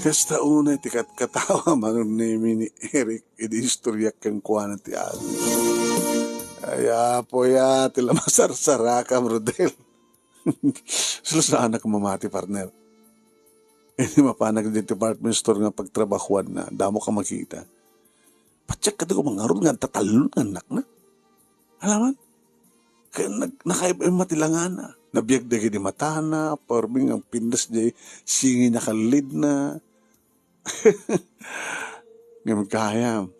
Kasta unay ti katkatawa, Manong Nemi, ni Eric. Idi istoryak kenkuana ti agi. Ay, apo ya, ti la masarsarakam, Rodel. Saan ka mamati, partner. Idi mapanak di department store nga pagtrabahuan na, damo ka makita. Patiek ka di ko mangarod nga tatalon nga anak na. Alaman? Kaya nag-, nakaib-, mati langana. Nabiag dagiti matana, parmi nga pindas di singi na kalid na. Ngem gayam,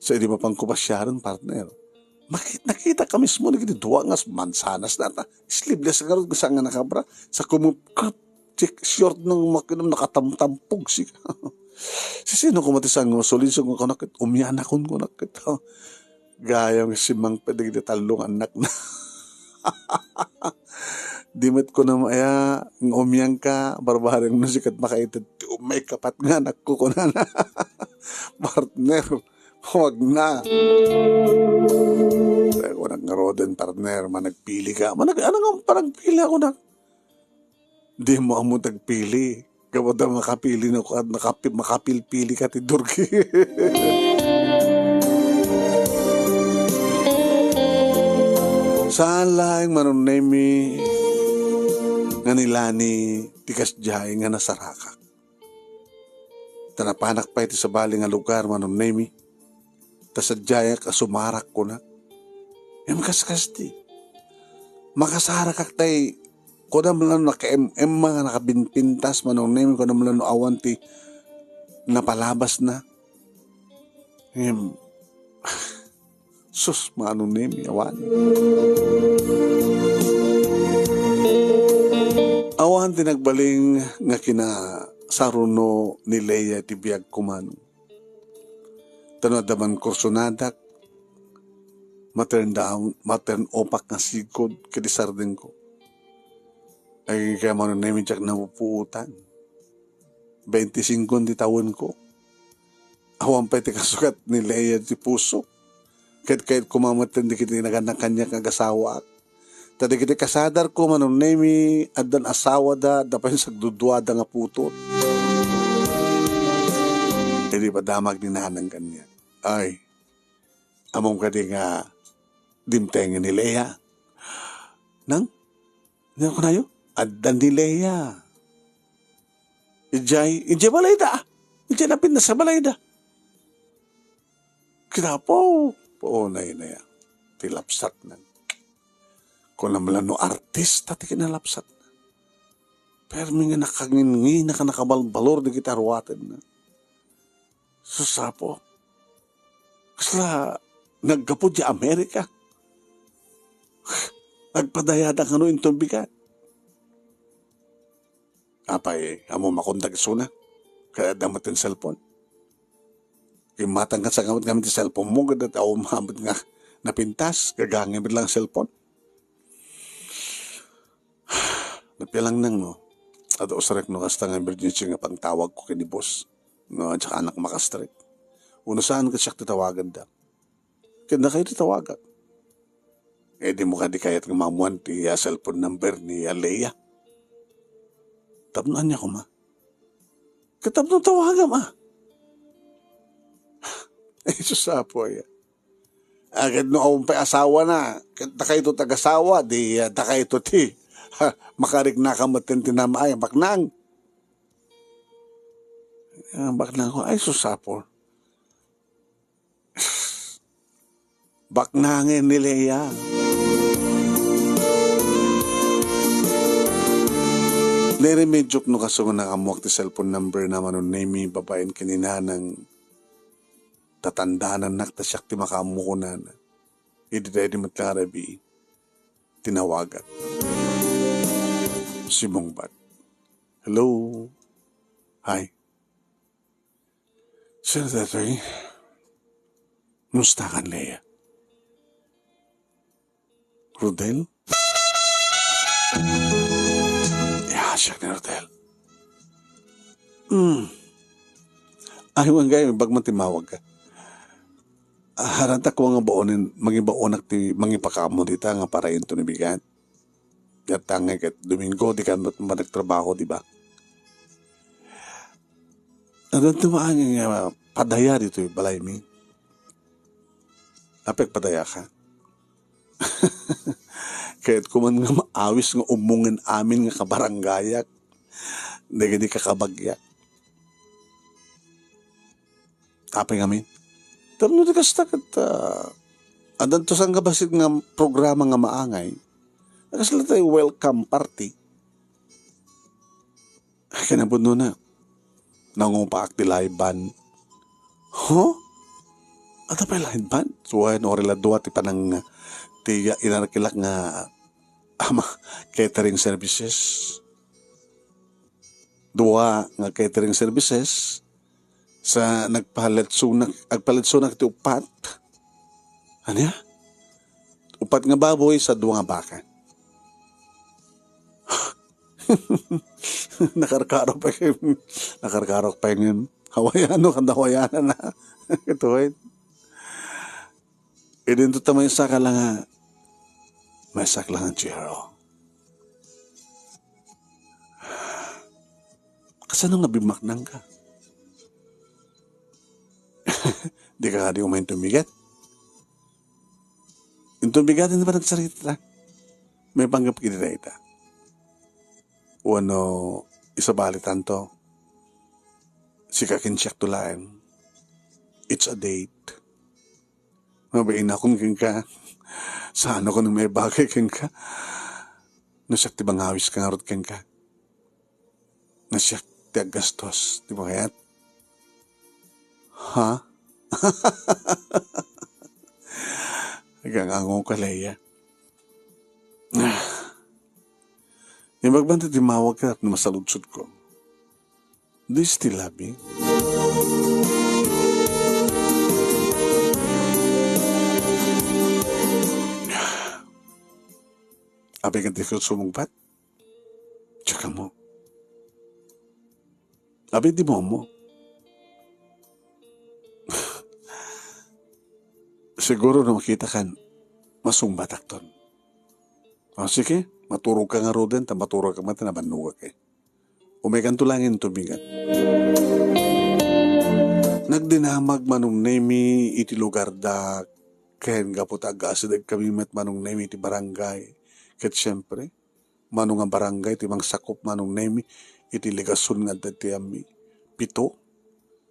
sa idi mapanko pasiaren, partner, maki-, nakita ka mismo dagiti dua nga mansanas data. Sleeveless nga rod, saan nga nakabra. Sa kumupkup, check short nang makinam, nakatamtampog sika. Sisino ko mati saan nga masulisog nga kunak ket umianakon kunak ket. Gayam nga simmangpet dagiti tallo nga annakna. Di met kunam aya nga umiangka, barbareng no sikat makaited ti umay kapat nga anakko, kunana. Partner, huwag na. Kaya kunak ngaruden, partner, managpili ka. Manag-, ano nga panagpili ako na? Di mo ammo tagpili. Gapu ta makapili na ka, nakapi-, makapilpili ka ti durgi. Saan laeng, Manong Nemi, nga ni Lani ti kasdiay nga nasarakak. Ta napanak pay ti sabali nga lugar, Manong Nemi. Ta sadiayak a sumarak, kunak. Ngem kaskasti, makasarakak tay, kunam la no nakaem-emma nga nakabinpintas, Manong Nemi, kunam la no awan ti napalabasna. Ngem, sus, Manong Nemi, awan. Awan ti nagbalin nga kinasaruno ni Lea ti biagko, Manong. Ta no adda man kursonadak, matern down, matern upak nga sigud ket isardengko. Ay, kaya Manong Nemi, diak napupuotan. Bente singko ti tawenko. Awan pay ti kasukat ni Lea ti puso. Ket kayat koma met dagiti naganak kaniak nga agasawaak. Ta dagiti kasadarko, Manong Nemi, addan asawada, adda pay sagduduada nga putol. Idi padamag ni Nanang kaniak. Ay, ammom kadi nga dimtengen ni Lea? Nang? Nang kunayo? Addan ni Lea. Idiay, idiay balayda, ah. Idiay napintas a balayda. Kinapo, puonay na ya. Ti lapsatna. Kunam la no artista ti kinalapsatna. Permi nga nakangingina ken nakabalbalor dagiti aruatenna. Sus, Apo. Kasla naggapu di Amerika. Nagpadayada kano inton bigat. Apay, ammom a kontak isuna? Ket adda met ti cellphone. Kimmatang ka sa ngamit ngamin ti cellphone mo, ket awan met nga napintas, gagangay met lang cellphone. Napialangnang, no? Adda usarek no kasta nga emergency nga pangtawagko ken ni boss. No, at saka anak makastrek. Uno saan ka siak ti tawaganda. Ket dakayo ti tawagak. Eh, di mo kadi kayat nga maammuan ti, ah, cellphone number ni, ah, Lea. Tapno ania koma? Ket tapno tawagam, ah. Eh, sus, Apo, aya. Ah, ket no awan pay asawana, ket dakayto ti agasawa, di, ah, dakayto ti, ha, makariknaka metten ti namaay, baknang. Ah, baknang ko, ay, sus, Apo. Baknangen ni Lea. Nairemedyok no kaso nga naammoak ti cellphone number na Manong Nemi babaen ken ni Nanang. Tatandaanannak ta siak ti makaammo kunana. Idi daydi met nga rabii, tinawagak. Simmungbat. Hello. Hi. Sir Datoy, kumusta kan, Lea? Rodel? Ya, siak ni Rodel. Hmm. Ay, wan gay, bagman timawag ka. Ah, haranta ko nga baonin, mangibaonak ti, mangipakaammo dita nga para into ni bigat. Ket tangay ket Domingo, di ka met managtrabaho, di ba? Adda ti maangay nga padaya ditoy balaymi. Apek padaya ka. Ket kuman nga maawis nga ummongen amin nga kabarangayak. Dagiti kakabagyak. Apay ngamin? Tapno di kasta ket, ah, addanto sangkabassit nga programa nga maangay. Kasla tay welcome party. Kinapudnona, nangupaak ti live band. Huh? Adda pay live band? Wen, uray la dua ti panang-, ti inarkilak nga ama, catering services. Dua nga catering services, sa nagpaletsonak, agpaletsonak ti uppat. Ania? Uppat nga baboy sa dua nga baka. Nakarkaro pay, nakarkaro pay ngem Hawaiano, kanda Hawaiana na. Ito, eh. Idinto ta maysa ka lang nga, maysa ka lang nga G R O. Kasano nga bimmaknang ka? Di ka kadi umayen tumigat? Inton bigaten ti panagsarita, maipanggep iti dayta. Wenno, isabalitanto, sika ken siakto laeng. It's a date. Mabainakon kenka. Saan ako no maibagay kenka? No siak ti mangawis ka ngarud kenka. No siak ti aggastos, di ba kayat? Ha? Agang-ango ka, Lea. Imbagban ti timmawag ka no masaludsod ko. Do you still love me? Apay ka di ko sumungbat? Tsaka mo. Abi, di mo mo. Siguro no makita kan, masungbatak ton. O, sige, maturog ka ngaruden, ta maturog ka man, ta nabannogak, eh. Umaykanto laeng tumigat. Nagdinamag Manong Nemi iti lugarda, ken gapu ta agaasideg kami met Manong Nemi iti barangay. Ket siempre, mano nga barangay ti mangsakup Manong Nemi iti ligason nga adda iti ammi? Pito.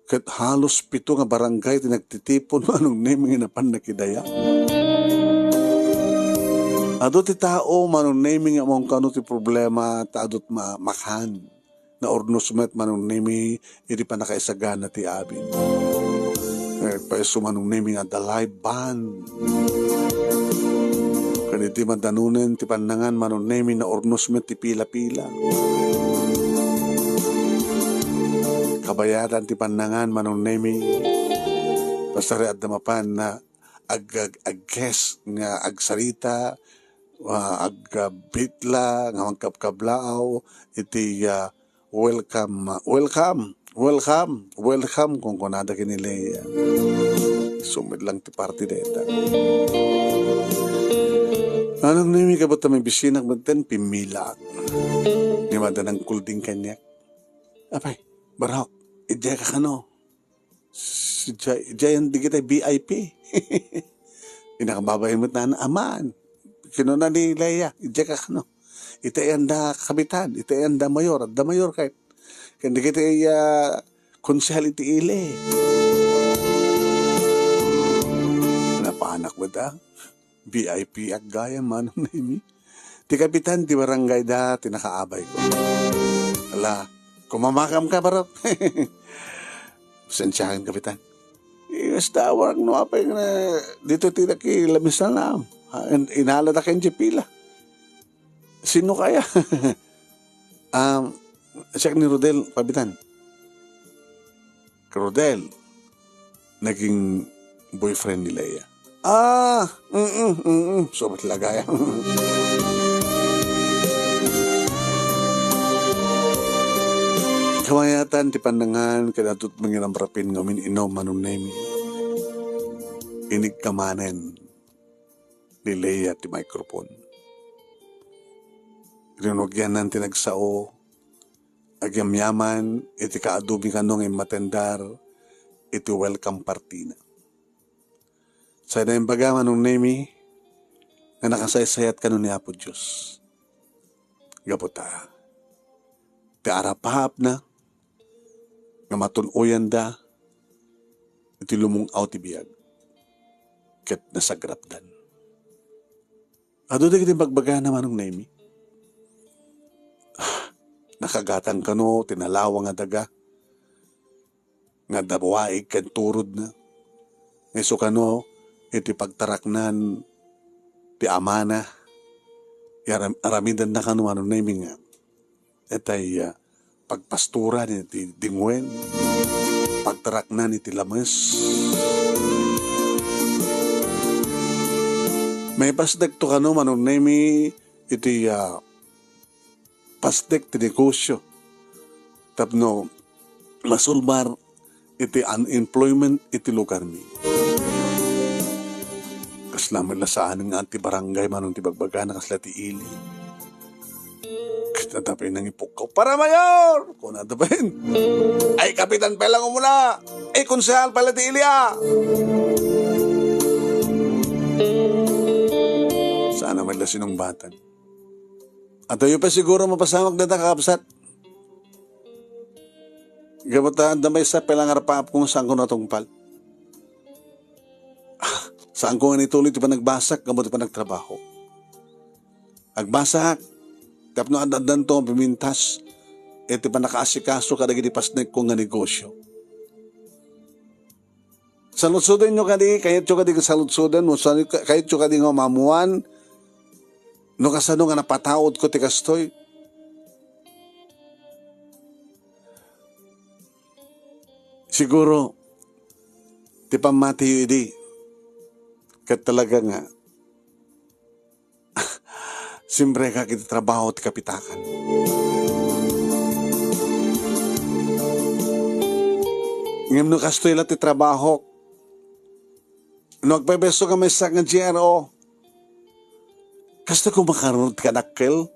Ket halos pito nga barangay ti nagtitipon Manong Nemi nga napan nakidaya. Adu ti tao Manong Nemi nga ammon kano ti problema ta adut ma-, makan. Naurnos met Manong Nemi iti pannakaisagana ti amin. Nagpaiso Manong Nemi nga adda live band. Ken iti madanonen ti pannangan Manong Nemi, naurnos met ti pila-pila. Kabayatan ti pannangan Manong Nemi. Pasari adda mapan na ag-, ag-, ag-guest nga agsarita, ah, agbitla nga mangkabkablaaw iti, ah, welcome, welcome, welcome, welcome, kunkunada ken ni Lea. Isu met lang ti party dayta. Manong Nemi, kabet ta mabisinak metten, pimmilaak. Ngem adda nangkulding kaniak. Apay, Barok, idiay ka kano? Si Jay, Jay, dagiti V I P. Pinakababain met nana, aman. Kinuna ni Lea, "Idiak a kano. Iti ayanda kapitan, iti ayanda mayor, adda mayor ket. Ken dagiti, ah, konsehal iti ili." Napanak met a. V I P ak gayam, Manong Nemi. Ti kapitan ti barangay da ti nakaabay ko. Ala, kumamakam ka, barok. Sensiakan, kapitan. Yes, tawag no apay nga dito ti naki lamisal na. Ha, in-, inala da ken ti pila. Sino kaya? Um, siak ni Rodel, kapitan. Rodel, naging boyfriend ni Lea. Ah, mm, mm, mm. Sobat lagaya. Kamayatan ti pannangan, kadato't mangiramrapin nga umin-inom, Manong Nemi. Inigka manen ni Lea ti microphone. Rinugianan ti nagsao, agyamyaman iti kaadu mi kano nga immatendar iti welcome party na. Say naimbaga, Manong Nemi, nga nakasaysayat kano ni Apo Dios. Gapu ta, ti arapaapna nga matun-oyanda iti lumung-aw ti biag ket nasagrapdan. Adu dagiti bagbagana, Manong Nemi. Nakagatang kano ti nalawa nga daga nga adda babai ken turodna. Nga isu kano iti pagtaraknan ti amana. Aram-, aramidenna kano, Manong Nemi, nga itay, ah, pagpasturan iti dingwen, pagtaraknan iti lames. Maipasdekto kano, Manong Nemi, iti, ah, pasdek ti negosyo tapno masulbar iti unemployment iti lugarmi. Kasla met la saan nga ti barangay, Manong, ti bagbagana, kasla ti ili. Ket adda pay nangipukkaw, "Para mayor!" Kunada pay. "Ay, kapitan pay lang umuna! Ay, konsehal pay la ti ili, a!" Saan met la sinungbatan. Adayo pay siguro mapasamak dayta, kakabsat. Gapu ta adda maysa pay lang arapaapko nga saanko natungpal. Ah, saanko nga nituloy ti panagbasak gapu ti panagtrabaho. Agbasak tapno ad-addanto nga pimintas iti pannakaasikaso kadagiti pasnekko nga negosyo. Saludsodenyo kadi, kayatyo kadi saludsoden, wenno kayatyo kadi nga maammoan no kasano nga napataudko ti kastoy. Siguro, ti pammatiyo idi, ket talaga nga, simrekak iti trabaho ti kapitakan. Ngem no kastoy la ti trabahok, no agpayso nga maysa nga G R O, kastoy ko makarurot kadakkel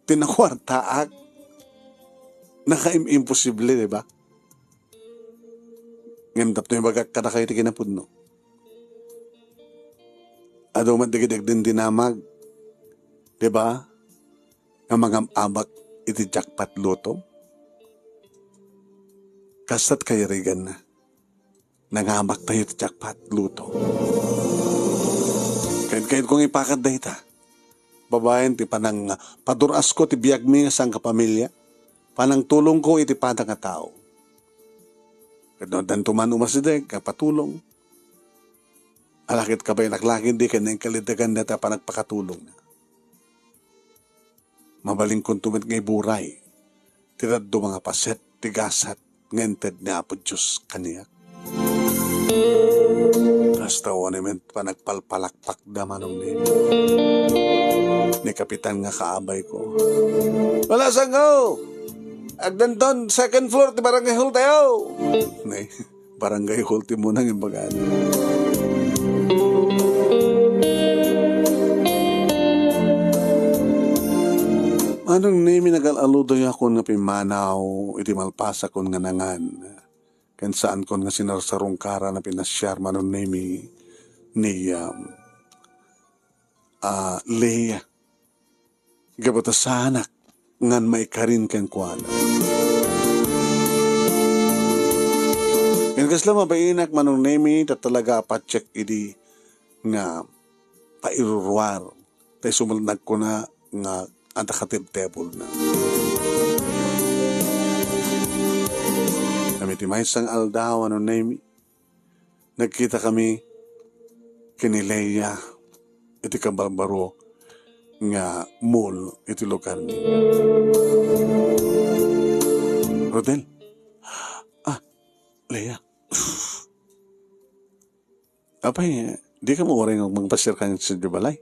ti nakuartaak. Nakaim-, imposible, di ba? Ngem tapno ibagak kadakayo ti kinapudno. Adu met dagiti agdindinamag, di ba? Nga mangam-abak iti jackpot lotto. Kastat kayariganna. Nangabaktayo iti jackpot lotto. Kayat-kayatko nga ipakat dayta. Babaen ti panang padur-asko ti biagmi nga sangkapamilya, panangtulongko iti pada nga tao. Ket no addanto man umasideg nga patulong, ala ket kabaelak la ketdi ken nainkalidagan dayta panagpakatulongna. Mabalinkonto met nga iburay ti dadduma nga paset ti gasat nga inted ni Apo Dios kaniak. Kasta unay met panagpalpalakpakda, Manong Nemi. Ni Kapitan nga kaabayko. Wala sango! Agdanton second floor ti barangay hall tayo! Nay, barangay hall ti muna nga imbagana. Manong Nemi, nagal-aludayakon nga pimmanaw iti malpasakon nga nangan. Ken saankon nga sinarsarungkaran a pinasiar, Manong Nemi, ni, um, a Leia, gapu ta saanak ngan maikarin kenkuana. Ngem kasla mabainak, Manong Nemi, ta talaga a patiek idi nga pairuruar, ta isu met nagkuna nga adda katebtebelna. Ngem iti maysa nga aldaw, Manong Nemi, nagkitakami ken ni Leia iti kabarbaro nga mall iti lugarmi. Rodel, ah, Leia, apay, dika mauray nga mangpasiarkan idiay balay?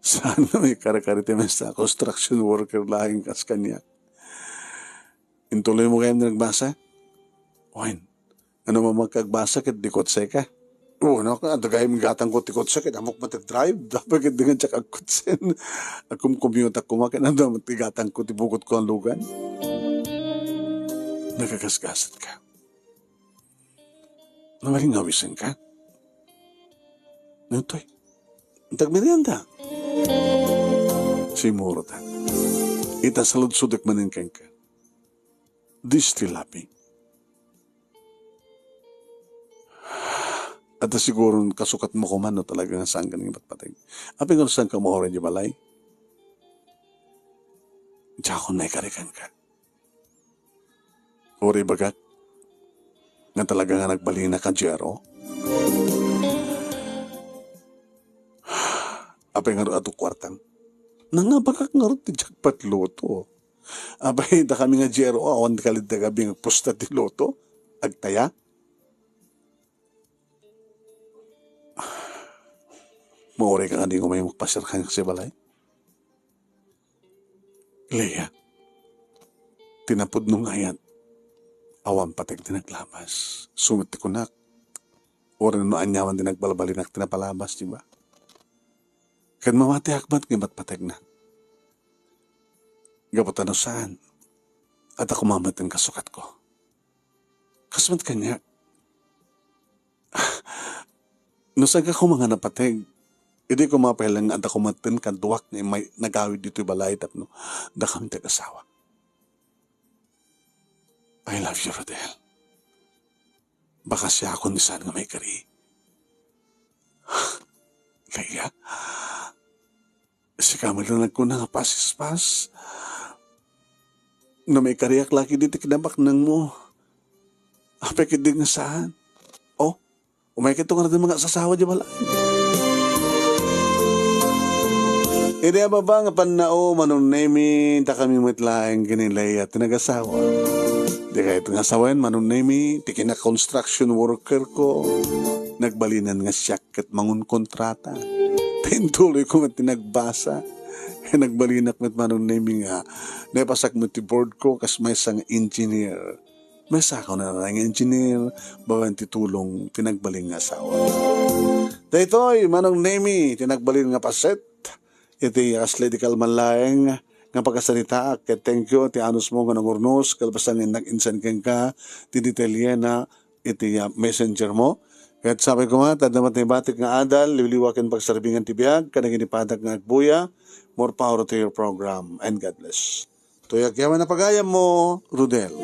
Saan nga maikari-kari ti maysa a construction worker laeng kas kaniak? Intuloymo gayam ti nagbasa? Wen, ano mamagkagbasa ket di kotseka? Oo, no, adda gayam gatangko ti kotse ket ammok met ti drive. Dapat ket di nga diak agkotsen. Agkumkumyutak koma ket adda met ti gatangko ti bukotko a lugan. Nagagasgasatka. Namalingawisenka? Natoy, tagmerienda. Simmurota. Ita saludsodek manen kenka. This still happy. Adda siguron kasukatmo koma no talaga nga saanka nga ipatpateg. Apay nga no saanka mauray idiay balay? Diakon maikari kenka. Uray ibagak nga talaga nga nagbalinak a G R O. Apay ngarud adu kuartam? Nangabakak ngarud ti jackpot lotto. Apay, dakami nga G R O, awan ti kalidda gabi nga pusta ti lotto? Agtaya? Mauray ka nga di nga umay magpasiarkan idiay balay? Leia, ti napudno nga ayat, awan pateg ti naglabas. Isu met ti kunak, uray no aniaman ti nagbalbalinak ti napalabas, di ba? Ket mamatiak met nga ipatpategna. Gapu ta no saan, adda koma met ti kasukatko. Kas met kaniak. No saanka koma nga napateg, idi koma pay laeng nga adda koma ti kaduak nga immay nagawid ditoy balay tapno dakami ti agasawak. I love you, Rodel. Baka siakon ti saan nga maikari. Leia, sika met laeng nagkuna nga pasispas. No maikariak la ket ditoy kinabaknangmo. Apay ket di nga saan? Oh, umay ket ngarud nga asasawa idiay balay. Idi a baba nga pannao, Manong Nemi, dakami met laeng ken ni Leia ti nagasawa. Dika ita nga sawen, Manong Nemi, ti kina-construction worker ko, nagbalinan nga siak ket mangunkontrata. Ta intuloy ko met ti nagbasa. Nagbalinak met, Manong Nemi, nga naipasak met ti board ko kas maysa nga engineer. Maysa ko na nga engineer, babaen ti tulong ti nagbalin nga asawa. Daytoy, Manong Nemi, ti nagbalin nga paset iti kasla idi kalman laeng nga pakasaritaak, ket thank you ti anusmo nga nangurnos, kalpasan nga innak insan kenka ti detalyena iti, ah, messenger mo. Ket sapay koma, ta adda met naibatik nga adal, liwliwa ken pagsarbingan ti biag, kadagiti padak nga agbuya. More power to your program, and God bless. Toy agyaman a pagayammo, Rodel.